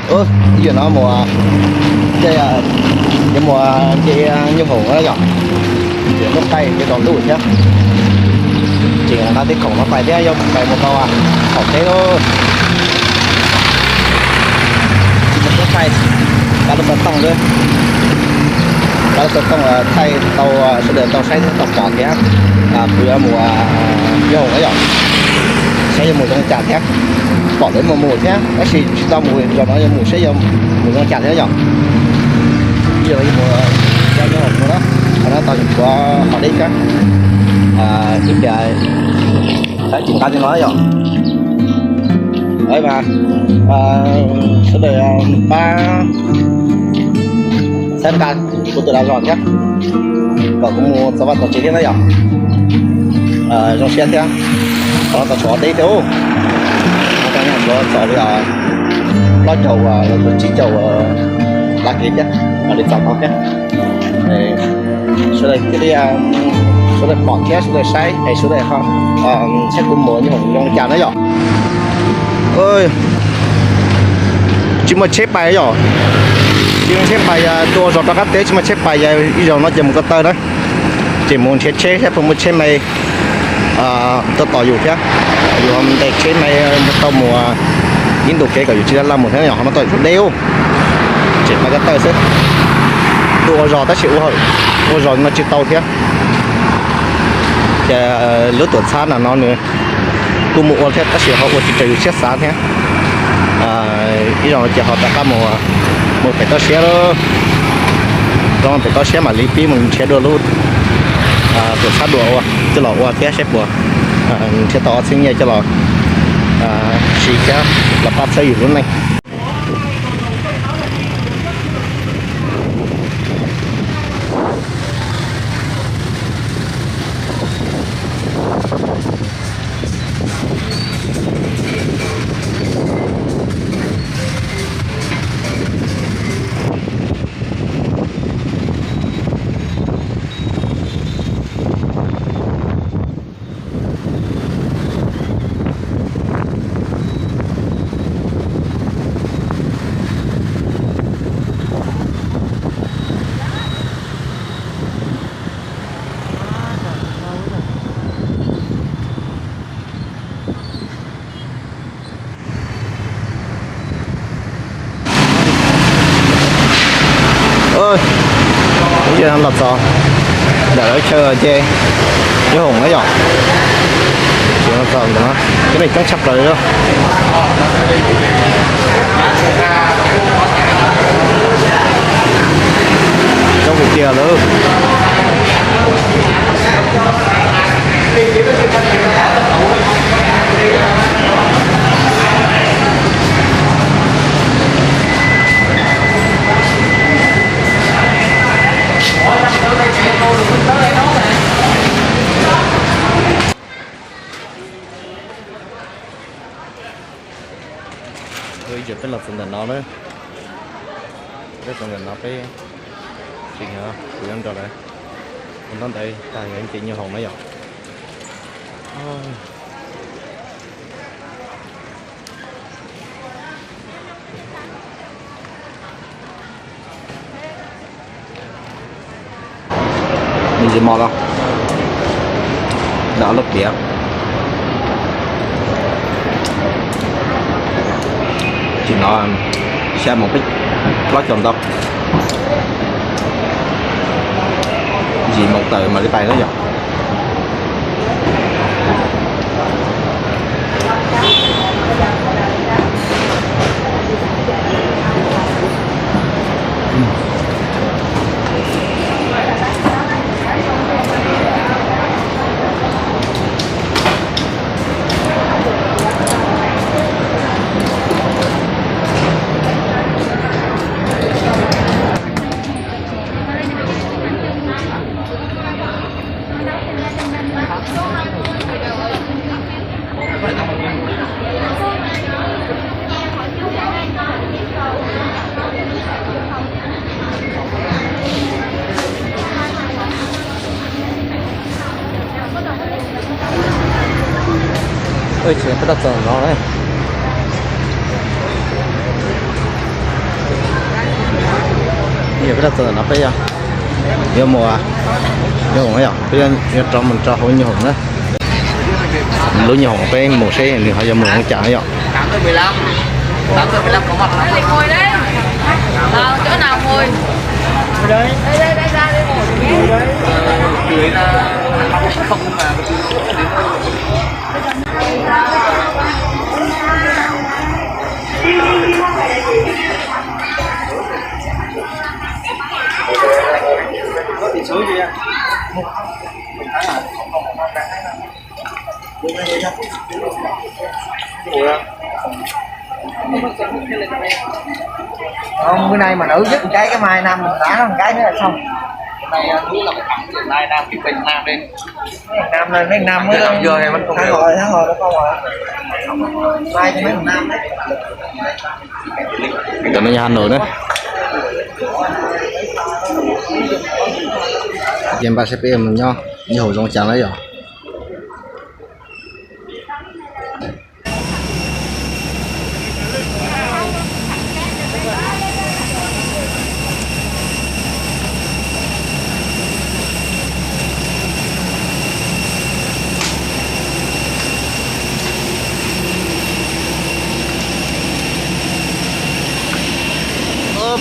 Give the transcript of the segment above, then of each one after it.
Ib yam no mus, ces yuav mus nce Nyuj Hoom na yom, ces lub qaij ces tsaus ntuj thiab. Ces nqa tej khoom no pais thiab, yog pais mus tau thaum teb lawm. Tsis muaj teb thaij, pab lub xov tooj, pab lub xov tooj thaij tau, sawv daws tau saib thiab tau pom thiab. Kuv yuav mus Nyuj Hoom na yom, saib yuav mus zoo li cas thiab. Pom lawv mus mus thiab tab sis tsis tau mus, zaum no yuav mus saib yuav mus zoo li cas thiab yom. Ib yam li mus, mus na, qhov no tau tshuav qhov deb thiab. Ib pliag tsis nqa li no yom. Mas sawv daws pab txhawb nqa kuv tus dag zog thiab, kom kuv mus txog vaj txog tsev thiab na yom. Zoo siab thiab. Qhov no tau tshuav deb thiab, tau nyob tshuav txog li plaub caug los yog tsib caug lab kev thiab, mam li txog tau thiab. Sawv daws thiaj li, sawv daws pom thiab sawv daws saib es sawv daws saib kuv mus Nyuj Hoom zoo li cas na yom. Tsis muaj tsheb pais yom, tsis muaj tsheb pais, tuaj zos rov qab teb tsis muaj tsheb pais, ib zaug no ces mus ko taw na, ces mus nrhiav tsheb thiab puas muaj tsheb me tuaj tos yus thiab, yus ntes tsheb me tau mus ib ntu kev kom yus tsis laj laj mus thiab yom. Qhov no tau tshuav deb, ces pais ko taw xwb. Tuaj ua zog tab sis ua zog no tsis tau thiab. Ces lub tuam txhab na no nws kuj mus ua thiab tab sis ho ua tsis raws yus siab xav thiab. Ib zaug no ces ho rov qab mus pem toj siab lawm. Rau pem toj siab mam li pib mus nrhiav dua lub tuam txhab dua ua coj los ua thiab saib puas nrhiav tau ob txhiab nyiaj coj los siv thiab los pab txhawb yus lub neej. Los txog ntawm lawv chaw ces Nyuj Hoom na yom. Txog ntawm no coob tshaj plaws li. Coob tiag tiag lawm. Ib zaug peb los txog ntawm no na, peb txog ntawm no peb tsis nyob, kuv yuav nrog lawv ua ntaub ntawv tag yuav nce Nyuj Hoom na yom. Nws tsis mos los, nws ob lub piav. Tsis no, xya moos plaub caug ntau, yim moos tawm mam li pais na yom. Ej, tseem peb tau txog no ne. Yog peb rov txog ntawm no peb yuav mus, yuav mus yom, peb yuav rov mus rau hauv nyuj hoom na. Lub nyuj hoom peb mus seb nws ho yuav mus zoo li cas na yom. Mus này mà nữ dứt một cái, cái mai năm mình đá một cái nữa là xong. Cái này, à, lúa là phải thẳng cái này năm, cái bên nam đi. Nam này, mấy nam mới tháng rồi, tháng rồi nó không rồi. Mai cho mấy thằng nam đấy. Cov no yog Hà Nội na. Ces npaj seb peb mus nyob, nyob hauv zoo cas na yom.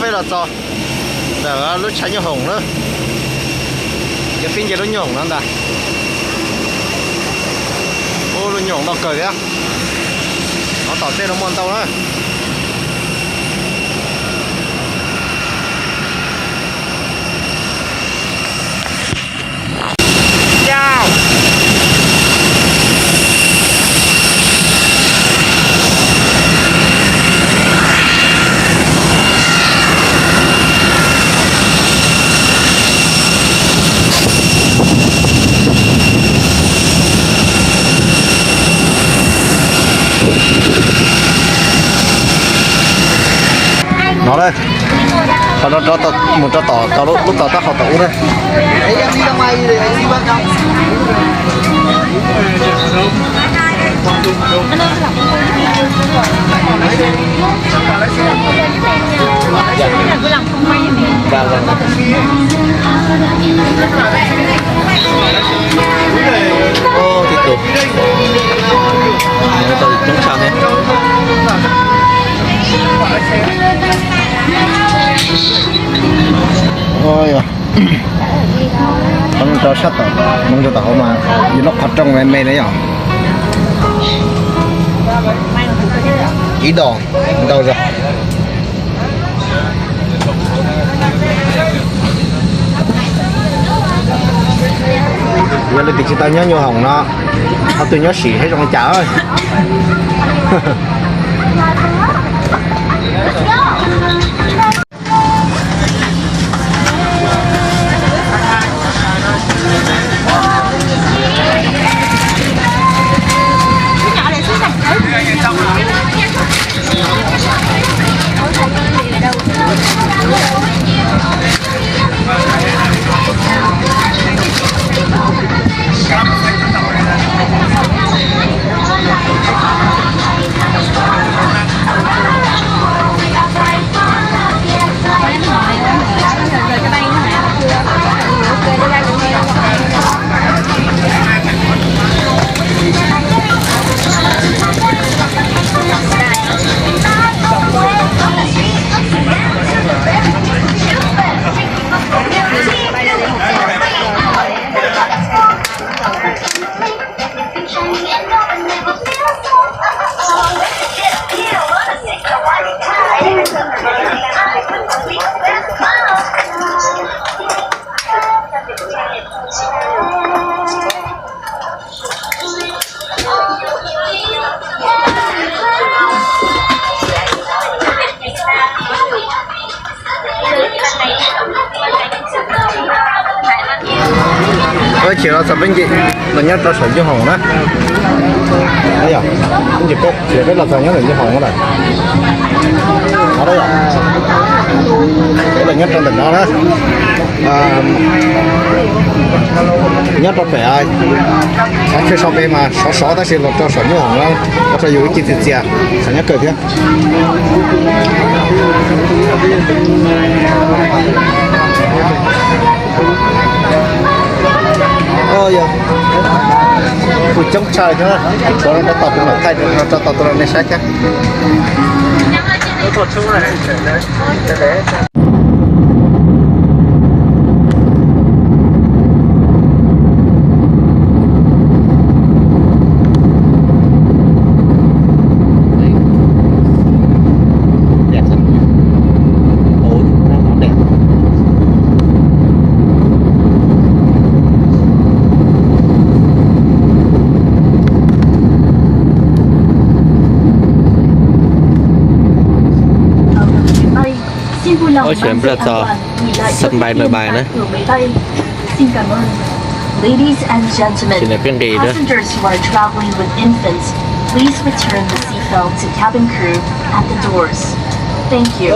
Peb los txog ntawm lub tshav nyuj hoom na. Ces pib nce lub nyuj hoom no ntag. Ub, lub nyuj hoom ntau kawg thiab. Nov tom tej no muaj ntau na. No na, qhov no mus rau tom lub tog tab hau tom ub na. Ub, tib tug, tau coob tshaj thiab. Qhov no rau sab tom, mus rau tom hauv mas yus lub qhov rooj me me na yom. Ib dos ntau zog. Yog leej twg tsis tau nyob nyuj hoom no, qhov twg nyob sim saib zoo li cas. Ua tsev los txog peb ncig los nyob rau saum nyuj hoom na. Yog, peb ncig peb, peb los txog nyob ntawm nyuj hoom no lawm. No, peb los nyob rau ntawm no na. Nyob rau pem, saib chaw so pem mas sov sov tab sis los rau saum nyuj hoom no, ua rau yus ib ce txias txias, sav nyob kawg thiab. Yog kuj coob tshaj thiab, kuv rov tau tus no thaij no rau tau tus no nej saib thiab. Oj, xyov npaj txog sân bay Nội Bài na. Xin cảm ơn. Ladies and gentlemen, passengers who are traveling with infants, please return the seatbelt to cabin crew at the doors. Thank you.